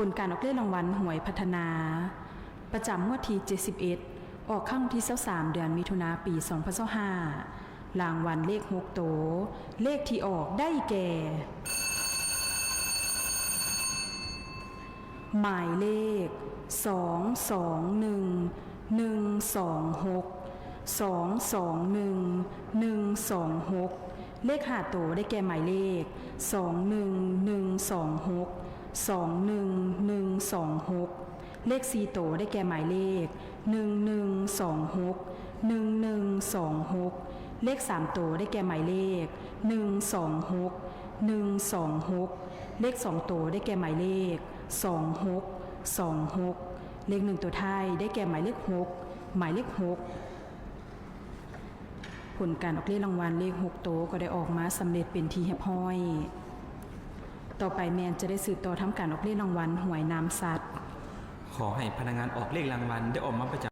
ຜົນການອອກເລກລາງວັນຫວຍພັດທະນາ ປະຈຳງວດທີເຈັດສິບເອັດ ອອກຄັ້ງທີຊາວສາມ ເດືອນມິຖຸນາ ປີສອງພັນຊາວຫ້າ ລາງວັນເລກຫົກໂຕ ເລກທີ່ອອກໄດ້ແກ່ ໝາຍເລກ ສອງສອງໜຶ່ງ ໜຶ່ງສອງຫົກ ສອງສອງໜຶ່ງ ໜຶ່ງສອງຫົກ ເລກຫ້າໂຕໄດ້ແກ່ໝາຍເລກ ສອງໜຶ່ງໜຶ່ງສອງຫົກ ສອງໜຶ່ງໜຶ່ງສອງຫົກ ເລກສີ່ໂຕໄດ້ແກ່ໝາຍເລກ ໜຶ່ງໜຶ່ງສອງຫົກ ໜຶ່ງໜຶ່ງສອງຫົກ ເລກສາມໂຕໄດ້ແກ່ໝາຍເລກ ໜຶ່ງສອງຫົກ ໜຶ່ງສອງຫົກ ເລກສອງໂຕໄດ້ແກ່ໝາຍເລກ ສອງຫົກ ສອງຫົກ ເລກໜຶ່ງໂຕທ້າຍໄດ້ແກ່ໝາຍເລກຫົກ ໝາຍເລກຫົກ. ຜົນການອອກເລກລາງວັນເລກຫົກໂຕກໍໄດ້ອອກມາສຳເລັດເປັນທີ່ຮຽບຮ້ອຍ. ຕໍ່ໄປແມ່ນຈະໄດ້ສືບຕໍ່ທຳການອອກເລກລາງວັນຫວຍນາມສັດ. ຂໍໃຫ້ພະນັກງານອອກເລກລາງວັນໄດ້ອອກມາປະຈຳ